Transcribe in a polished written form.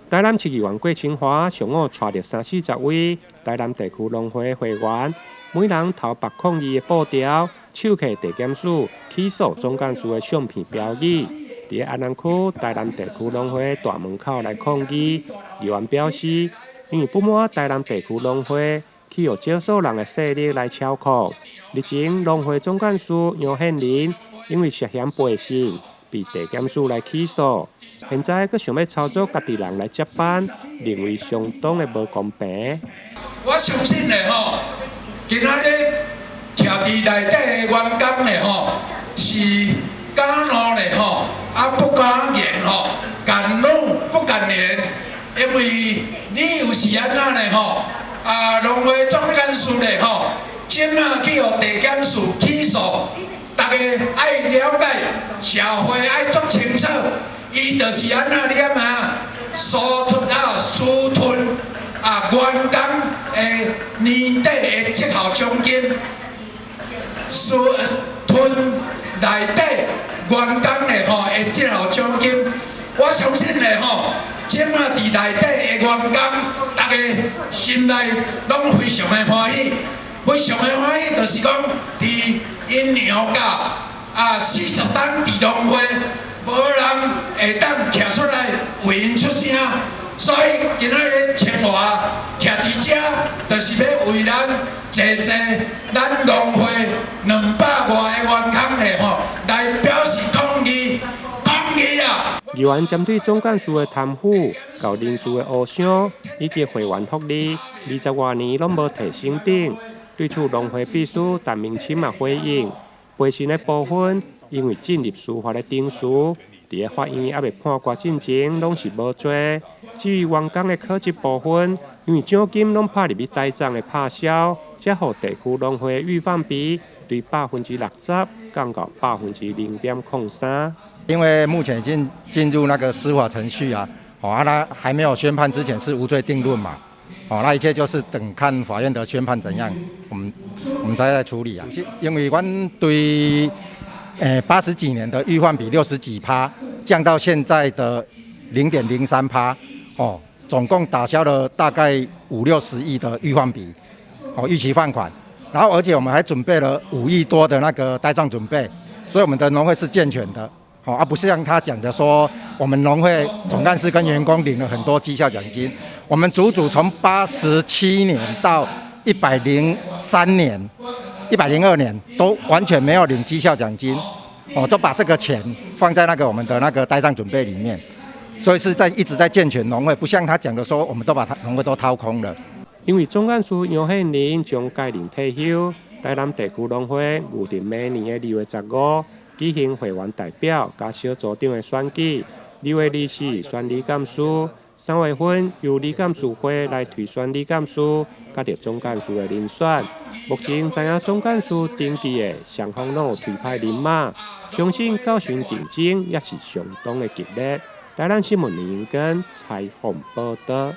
台南市議員郭清華上午帶著三四十位台南地區農會會員，每人頭縛抗議的布條，手提地檢署起訴總幹事的相片標語，佇安南區台南地區農會大門口來抗議。議員表示，因為不滿台南地區農會去予少數人的勢力來操控。日前農會總幹事楊憲林因為涉嫌背信，被地檢署來起訴。現在閣想欲操作家己人來接班，認為相當的無公平。我相信的吼，今仔日徛佇內底的員工的吼，是敢怒的吼，啊不敢言吼，敢怒不敢言，因為理由是按怎呢吼？啊，農會總幹事的吼，這馬去予地檢署起訴，大家愛了解，社會愛足清楚。伊就是按怎你啊？私吞啊，私吞啊，員工的年底的績效獎金，私吞內底員工的吼的績效獎金，我相信的吼，這馬佇內底的員工，大家心內攏非常的歡喜，非常的歡喜，就是講佇𪜶娘家啊40冬佇農會。無人會當徛出來為𪜶出聲，所以今仔日清華徛佇遮，就是欲為咱濟濟咱農會200外个員工的吼來表示抗議，抗議啊！議員針對總幹事的貪腐、𠢕人事的烏箱以及會員福利20外年攏無提升等，對此農會秘書陳明欽嘛回應，賠償的部分，因為進入司法的程序，佇个法院猶未判決進前，攏是無罪。至於員工的考績部分，因為獎金攏拍入去呆帳的拍銷，才予地區農會預放比對60%降到0.03%。因為目前已經進入那個司法程序啊，哦，啊，那還沒有宣判之前是無罪定論嘛，哦，那一切就是等看法院的宣判怎樣，我們再來處理啊。因為阮對80幾年的預放比60幾趴，降到現在的0.03趴，哦，總共打消了大概五六十億的預放比，哦，逾期放款，然後而且我們還準備了5億多的那個呆帳準備，所以我們的農會是健全的，哦，而不是像他講的說，我們農會總幹事跟員工領了很多績效獎金，我們足足從87年到103年。102年都完全沒有領績效獎金，哦，都把這個錢放在那個我們的那個呆帳準備裡面，所以是在一直在健全農會，不像他講的說，我們都把他農會都掏空了。因為總幹事楊憲林將屆任退休，台南地區農會預定明年的2月15舉行會員代表佮小組長的選舉，2月24選理監事，3月份由理監事會來推選理監事，佮著總幹事的人選。目前知影總幹事登記的雙方攏有推派人馬，相信到時競爭也是相當的激烈。台南新聞林英根採訪報導。